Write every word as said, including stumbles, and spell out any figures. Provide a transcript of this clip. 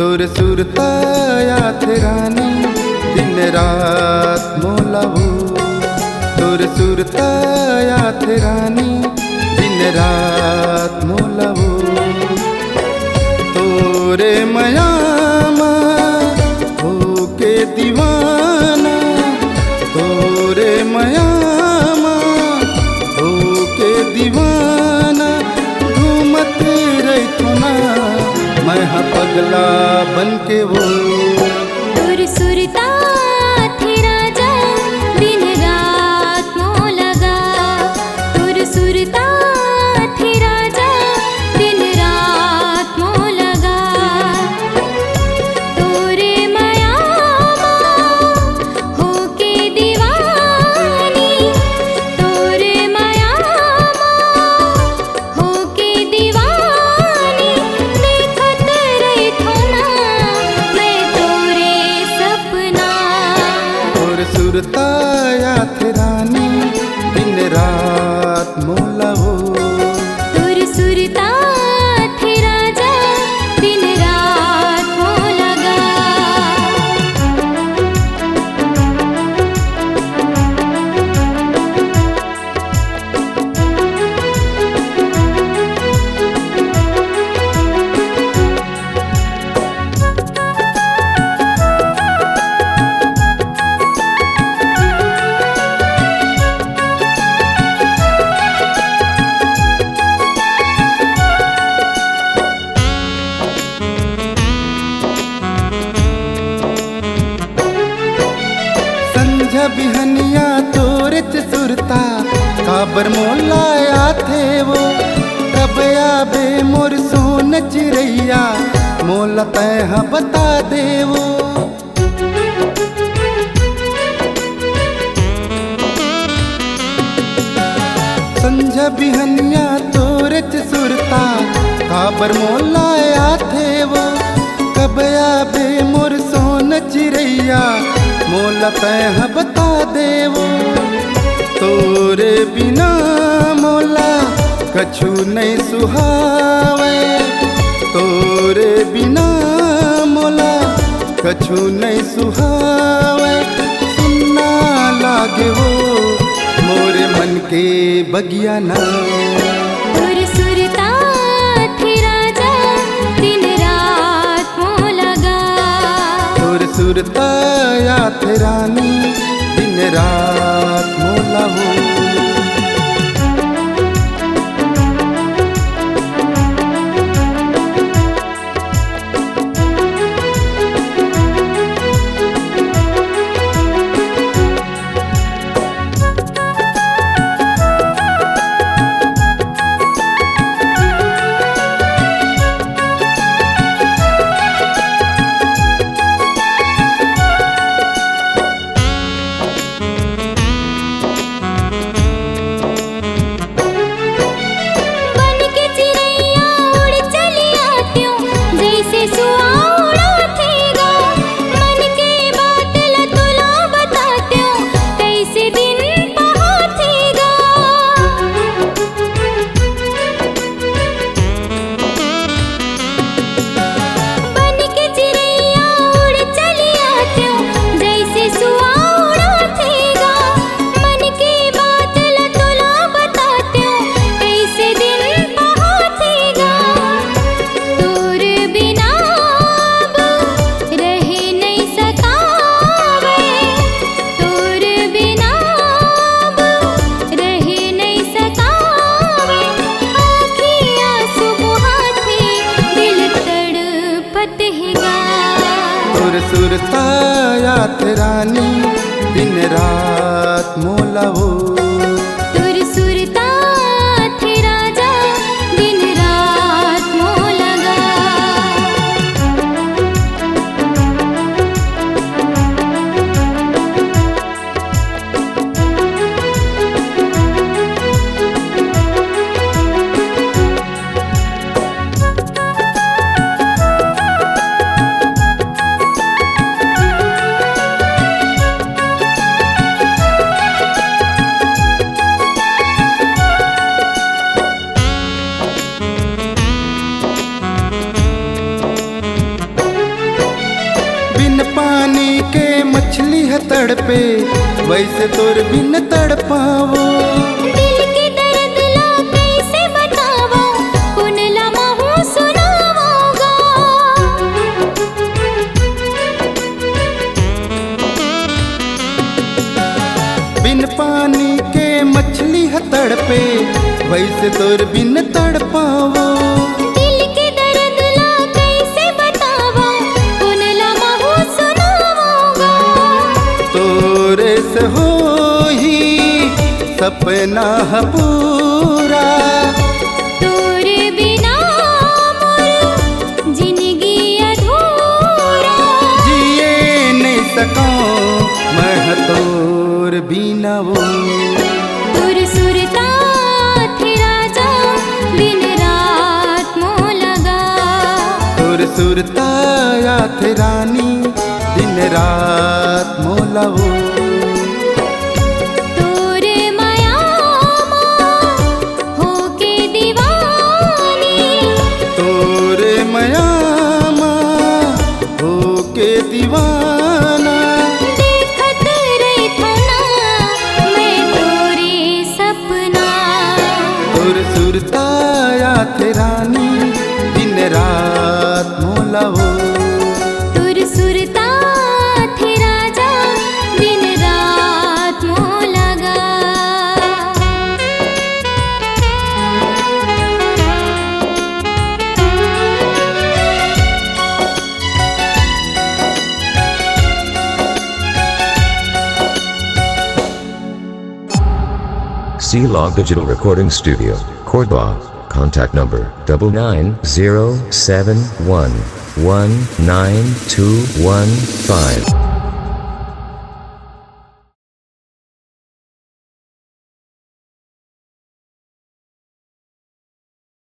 तोर सुरता आथे रानी, दिन रात मोला वो। तोर सुरता आथे रानी, दिन रात मोला वो। तोरे मया मा होके दीवाना, तोरे मया मा होके दीवाना, घूमत रहिथों ना मैं ह पगला बन के वो। तोर सुरता आथे राजा, दिन रात मोला गा। तोर सुरता आथे राजा, दिन रात मोला गा। तोरे मया मा होके दीवानी, तोरे मया मा होके दीवानी, देखत रहिथों ना मैं तोरे सपना। तोर सुरता आथे रानी, दिन रात मोला वो। तोर सुरता आथे राजा, दिन रात मोला गा। संझा बिहनिया तोरेच सुरता, काबर मोला आथे वो। कब आबे मोर सोन चिरैया, मोला तैं ह बता दे वो। संझा बिहनिया तोरेच सुरता, काबर मोला आथे वो। कब आबे मोर सोन चिरैया, मोला तैं ह बता दे वो। तोरे बिना मोला कछु नइ सुहावय, तोरे बिना मोला कछु नइ सुहावय। सुन्ना लागे वो मोरे मन के बगिया ना। तोर सुरता आथे राजा, दिन रात मोला गा। तोर सुरता आथे रानी, दिन रात मोला वो। बन के चिरैया उड़ चली आतेंव, जइसे सुआ उड़ाथे गा। मन के बात ल तोला बतातेंव, कइसे दिन पहाथे गा। बन के चिरैया उड़ चली आतेंव, जइसे सुआ उड़ाथे गा। मन के बात ल तोला बतातेंव, कइसे दिन पहाथे गा। तोर बिना अब रहे नइ सकावय, तोर बिना अब रहे नइ सकावय। आँखी आँसू बोहाथे, दिल तड़पत हे गा। तोर सुरता आथे रानी, दिन रात मोला वो। तोर सुरता आथे राजा, दिन रात मोला गा। तड़पे, वैसे तोर बिन तड़पावो। दिल के दर्द ला कैसे बतावो, कोन ला महू सुनावो गा। बिन पानी के मछली ह तड़पे, वैसे तोर बिन तड़पावो। दिल के दर्द ला कैसे बतावो, कोन ला महू सुनावो गा। तोरे से होही सपना ह पूरा। तोरे बिना मोर जिंदगी अधूरा। जिए नहीं सकूं मैं ह तोर बिना वो। तोर सुरता थे राजा, दिन रात मोला गा। तोर सुरता आथे रानी, दिन रात मोला वो। तोरे मया मा होके दीवानी। तोरे मया मा होके दीवाना। देखत रहिथों ना मैं तोरे सपना। तोर सुरता आथे रानी, दिन रात मोला वो। तोर सुरता आथे राजा, दिन रात मोला गा। C Log Digital Recording Studio, Cordoba. Contact number double nine zero seven one one nine two one five.